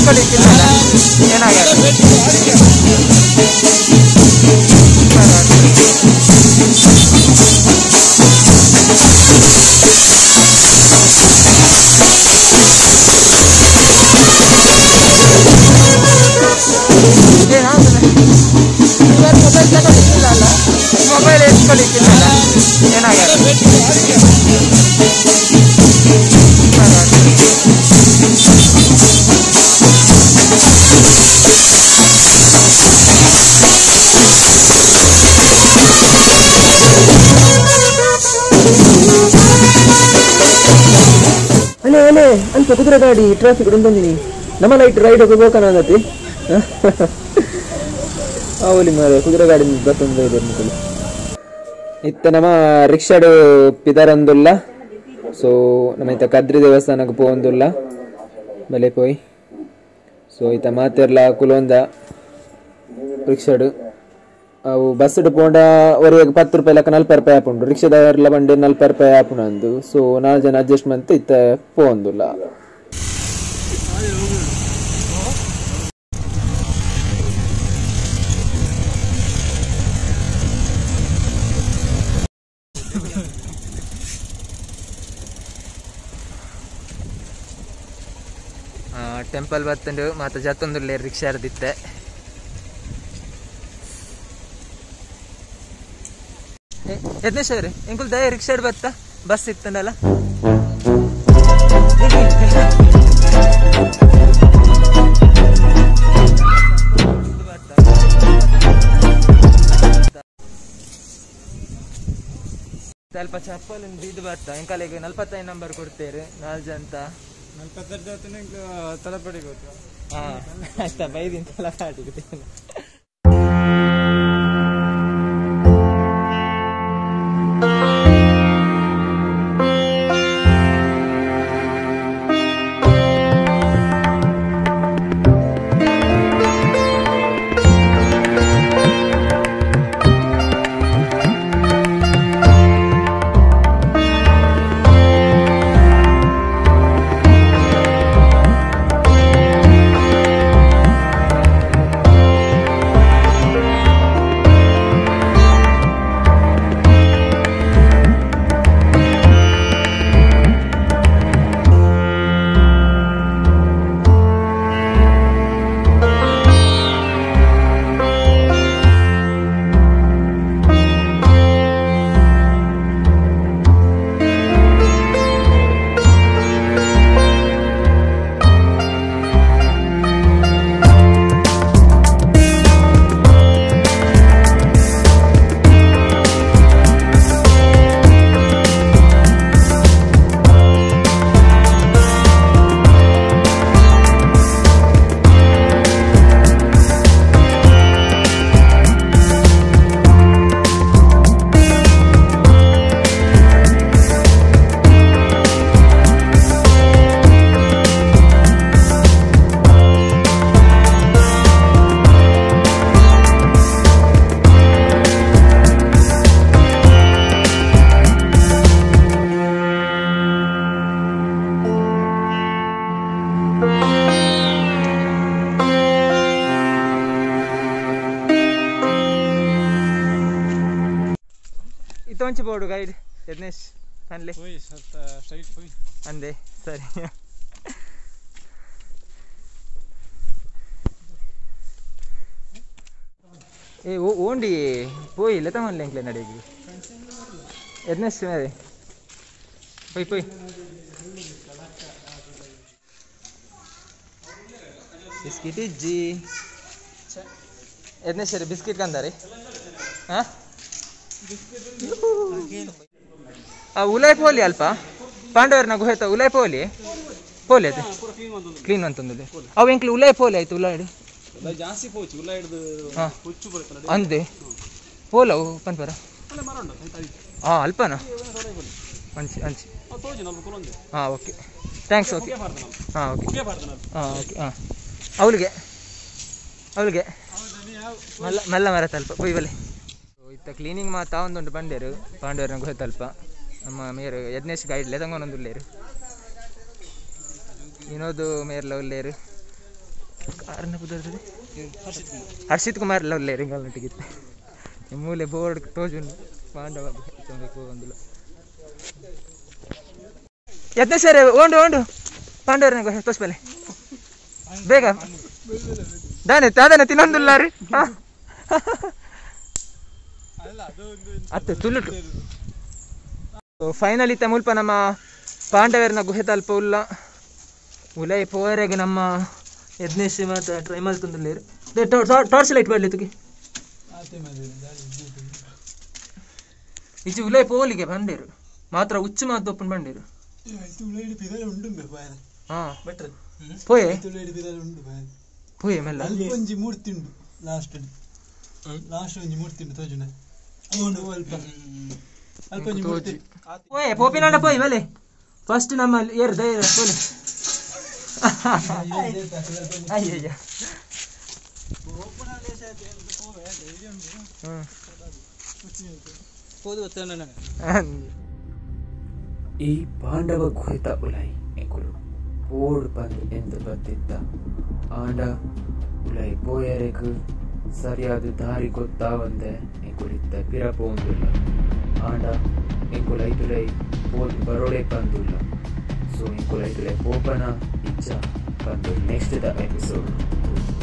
ಎತ್ಕೊಳ್ಳಿಕ್ಕಿಲ್ಲ ಏನಾಗಲ್ಲ. ಮೊಬೈಲ್ ತಗೊಳ್ಳಿಕ್ಕಿಲ್ಲ ಅಲ್ಲ, ಮೊಬೈಲ್ ಎತ್ಕೊಳ್ಳಿಕ್ಕಿಲ್ಲ ಏನಾಗಲ್ಲ. ಅಲೆ ಅಲೆ ಅಲ್ಪ ಕುದುರೆ ಗಾಡಿ ಟ್ರಾಫಿಕ್ ಬಂದಿನಿ ನಮ್ಮ ಲೈಟ್ ರೈಡ್ ಹೋಗೋಕನಾಗತ್ತೆ. ಅವಲಿ ಮಾರೆ ಕುದುರೆ ಗಾಡಿ ಬತ್ತೊಂದು ಇದೆ. ಇತ್ತ ನಮ್ಮ ರಿಕ್ಷಾಡು ಪಿದರಂದುಲ್ಲ. ಸೊ ನಮ್ಮ ಇತ್ತ ಕದ್ರಿ ದೇವಸ್ಥಾನಕ್ಕೆ ಪೋಂದುಲ್ಲ ಬಲೆ ಪೋಯ್. ಸೊ ಇತ್ತ ಮಾತೆರ್ಲ ಕುಲೊಂದ ರಿಕ್ಷಾಡು ಅವು ಬಸ್ ಪೋಂಡ ಒರೆಗೆ 10 ರೂಪಾಯಿ ಲೆಕ್ಕ 40 ರೂಪಾಯಿ ಆಪುಂಡು. ರಿಕ್ಷಾದವರೆಲ್ಲ ಬಂಡೆ 40 ರೂಪಾಯಿ ಆಪುಂಡು ಅಂದು. ಸೊ 4 ಜನ ಅಡ್ಜಸ್ಟ್ಮೆಂಟ್ ಇತ್ತ ಪೋಂದುಲ್ಲ. ಟೆಂಪಲ್ ಬತ್ತಂಡು ಮಾತ ಜತ್ತೊಂದುಲ್ಲೆ ರಿಕ್ಷಾ ದಿತ್ತೆ. ಎದ್ನೇ ಸರ್ ಎಂಕುಲ್ ದಯ ರಿಕ್ಷಾ ಬತ್ತ ಬಸ್ ಇತ್ತಂಡಲ್ಲ. ಸ್ವಲ್ಪ ಚಪ್ಪಲ್ ಬೀದು ಬತ್ತ ಎಂಕಲಿಗೆ 45 ನಂಬರ್ ಕೊಡ್ತೇವೆ 4 ಜನ. ತಲಪಾಡಿ ಆಯ್ತಾ ಬೈದಿನ ತಲಪಾಡಿ. ಇತ್ತೊಂಚಿ ಬೋರ್ಡು ಗೈಡ್ ಯಜ್ಞೇಶ್ ಪನ್ಲೆ ಅಂದೆ ಸರಿ. ಏ ಓಂಡಿ ಪೋಯಿ ಲೆತ ಮಲ್ಲೆ ಎಂಕ್ಲೆ ನಡೆಗೆ ಯಜ್ಞೇಶ್ ಮೇರೆ ಪೋಯ್ ಪೋಯ್. ಬಿಸ್ಕಿಟ್ ಇಜ್ಜಿ ಯಜ್ಞೇಶ್ ಬಿಸ್ಕಿಟ್ ಕಂದಾರೆ. ಹಾಂ ಉಲಾಯ್ ಪೋಲಿ ಅಲ್ಪ ಪಾಂಡವರನ ಗುಹೆತ ಉಲಾಯ್ ಪೋಲಿ ಪೋಲಿ ಅದು ಕ್ಲೀನ್ ಅಂತಂದು ಅವು ಎಂಕ್ಲು ಉಲಾಯ್ ಪೋಲಿ ಆಯ್ತು ಉಲಾಯ್ಡು ಅಂದೆ ಪೋಲವು ಪನ್ಪರ. ಹಾಂ ಅಲ್ಪನ ಅಂಚಿ ಅಂಚಿ. ಹಾಂ ಓಕೆ thanks okay. ಹಾಂ ಓಕೆ ಹಾಂ ಓಕೆ ಹಾಂ ಅವಳಿಗೆ ಅವಳಿಗೆ ಮಲ್ಲ ಮಲ್ಲ ಮರ ತಲ್ಪ ಪೊಯ್ ಬಲೆ. ಇತ್ತ ಕ್ಲೀನಿಂಗ್ ಮಾತಾ ಒಂದುಂಟು ಬಂಡೇರು ಪಾಂಡವರನ ಗುಹೆ ತಲ್ಪ ನಮ್ಮ ಮೇರು ಯಜ್ಞೇಶ್ ಗೈಡ್ ಲೆದಂಗೊನೊಂದುಲ್ಲೇರು ವಿನೋದ್ ಮೇರ್ಲ ಉಲ್ಲೇರು. ಅರ್ನ ಪುದರ್ದು ಹರ್ಷಿತ್ ಕುಮಾರ್ ಎಲ್ಲ ಉಲ್ಲೇರು ಎಂಕಲ್ನೊಟ್ಟಿಗೆ ಮೂಲೆ ಬೋರ್ಡ್ ತೋಜುಂಡು ಪಾಂಡವ ಪೋವೊಂದುಲ್ಲ ಯತ್ನ ಸರ್ ಓಂಡು ಓಂಡು ಪಾಂಡವರನ್ನ ಗುಹೆ ತೋಸ್ಬಲೆ ಬೇಗ ದಾನೆ ತಾದನೆ ತಿನ್ನೊಂದುಲ್ಲಾರಿ ಅತ್ತೆ ತುಳುಟು ಫೈನಲಿ ಮುಲ್ಪ ನಮ್ಮ ಪಾಂಡವರನ ಗುಹೆ ತಲ್ಪ ಉಲ್ಲ ಉಲೈ ಪೋರೆಗೆ ನಮ್ಮ ಯಜ್ಞೇಶ್ ಮಾತ ಟ್ರೈ ಮಲ್ತೊಂದುಲ್ಲೇರು ಟಾರ್ಚ್ ಲೈಟ್ ಬರ್ಲಿ ತುಗಿ ಇಜ್ಜಿ ಉಲೈ ಪೋಲಿಗೆ ಬಂಡೇರು ಮಾತ್ರ ಉಚ್ಚು ಮಾತು ಒಪ್ಪನ್ ಬಂಡೇರು ಹಾ ಪೋಯೆ ಪೋಯೆ ಮೆಲ್ಲ ಒಂಜಿ ಮೂರ್ತಿ ಉಂಡು ಲಾಸ್ಟ್ ಲಾಸ್ಟ್ ಒಂಜಿ ಮೂರ್ತಿ ಉಂಡು ತೋಜುನ ಉಂಡು ಅಲ್ಪ ಅಲ್ಪ ಒಂಜಿ ಮೂರ್ತಿ ಪೋಯೆ ಪೋಪಿನಾಂಡ ಪೋಯ್ ಬಲೆ ಫಸ್ಟ್ ನಮ್ಮ ಏರು ದಯ ಪೋಲೆ ಅಯ್ಯಯ್ಯ ಈ ಪಾಂಡವ ಗುಹೆತ ಉಲೈ ಎಂಕುಲು ಪೋಡ್ ಪಂದ್ ಎಂದು ಬತ್ತಿತ್ತ ಆಂಡ ಉಲೈ ಪೋಯರೆಗ್ ಸರಿಯಾದ ದಾರಿ ಗೊತ್ತಾವಂದೆ ಎಂಕುಲಿತ್ತ ಪಿರ ಪೋಂದುಲ್ಲ ಆಂಡ ಎಂಕುಲು ಐತುಲೈ ಪೋದ್ ಬರೋಡೆ ಪಂದುಲ್ಲ ಸೊ ಎಂಕುಲು ಐತುಲೈ ಪೋಪನ ಇಚ್ಚ ಪಂದು ನೆಕ್ಸ್ಟ್ the episode.